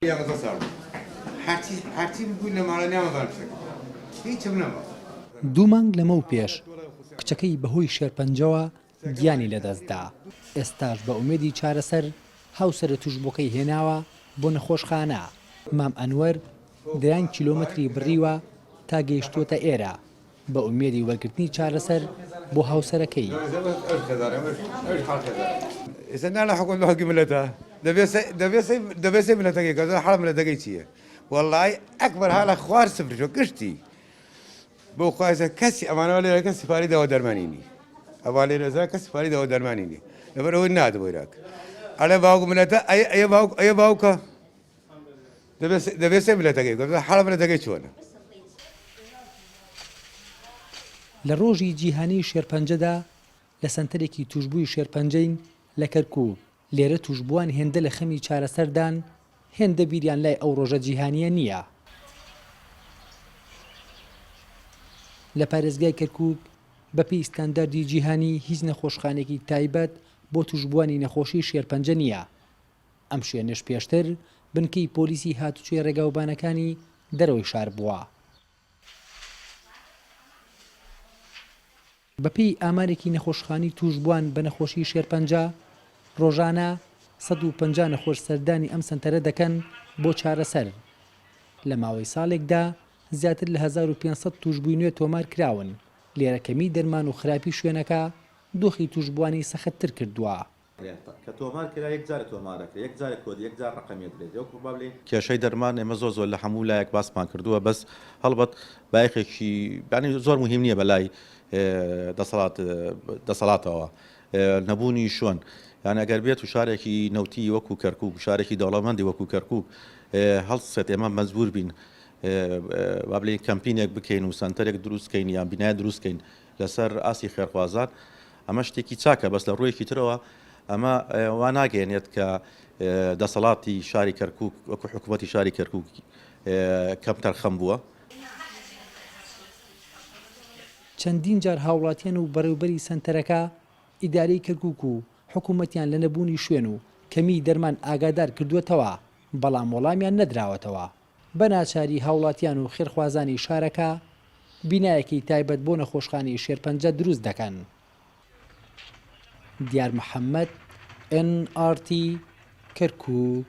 11 ساڵ بوو هەرچی هەرچی بوو لە ماڵە نامەزان قسەکە هیچم نەما. دوو مانگ لەمەو پێش کچەکەی بەهۆی شێرپەنجەوە گیانی لەدەستدا، ئێستاش بە ئومێدی چارەسەر هاوسەرە توشبووەکەی هێناوە بۆ نەخۆشخانە. مام ئەنوەر دەیان کیلۆمەتری بڕیوە تا گەیشتووەتە ئێرە، بە ئومێدی وەرگرتنی چارەسەر بۆ هاوسەرەکەی. دەبێ سێ ملەتەکەی بکە حاڵە ملەتەکەی چۆنە. لە ڕۆژی جیهانیی شێرپەنجەدا لە سەنتەرێکی تووشبووی شێرپەنجەین لە کەرکووک، لێرە تووشبووان هێندە لە خەمی چارەسەردان، هێندە بیریان لای ئەو ڕۆژە جیهانییە نییە. لە پارێزگای کەرکووک بەپێی ستانداردی جیهانی هیچ نەخۆشخانەیەکی تایبەت بۆ تووشبووانی نەخۆشیی شێرپەنجە نییە، ئەم شوێنەش پێشتر بنکەی پۆلیسی هاتوچۆی ڕێگاوبانەکانی دەرەوەی شار بووە. بەپێی ئامارێکی نەخۆشخانەی تووشبووان بە نەخۆشی شێرپەنجە، ڕۆژانە 150 نەخۆش سەردانی ئەم سەنتەرە دەکەن بۆ چارەسەر. لە ماوەی ساڵێکدا زیاتر لە 1500 تووشبووی نوێ تۆمارکراون، لێرە کەمیی دەرمان و خراپی شوێنەکە دۆخی تووشبووانی سەختتر کردووە. کە تۆمار کرا یەک جارە تۆمار ئەکرێ یەک جارە کۆد یەک جار ڕەقەمی ئەدرێت وەکو با بلێین. کێشەی دەرمان ئێمە زۆر زۆر لە هەموو لایەک باسمان کردووە بەس هەڵبەت بایەخێکی یانی زۆر موهیم نییە بەلای دەسەڵات دەسەڵاتەوە نەبوونی شوێن یان ئەگەر بێت و شارێکی نەوتی وەکو کەرکوک شارێکی دەوڵەمەندی وەکو کەرکوک هەڵسێت ئێمە مەجبور بین با بلێین کەمپینێک بکەین و سەنتەرێک دروست کەین یان بینای دروست کەین لەسەر ئاستی خێرخوازان ئەمە شتێکی چاکە بەس لە ڕوویەکی ترەوە ئەمە وا ناگەیەنێت کە دەسەڵاتی شاری کەرکوک وەکو حکوومەتی شاری کەرکوک کەمتەرخەم بووە. چەندین جار هاوڵاتیان و بەڕێوبەری سەنتەرەکە، ئیدارەی کەرکوک و حکومەتیان لە نەبوونی شوێن و کەمیی دەرمان ئاگادار کردووەتەوە، بەڵام وەڵامیان نەدراوەتەوە. بە ناچاری هاوڵاتیان و خێرخوازانی شارەکە بینایەکی تایبەت بۆ نەخۆشخانەی شێرپەنجە دروست دەکەن. دیار محەمەد، ئێن ئاڕ تی، کەرکوک.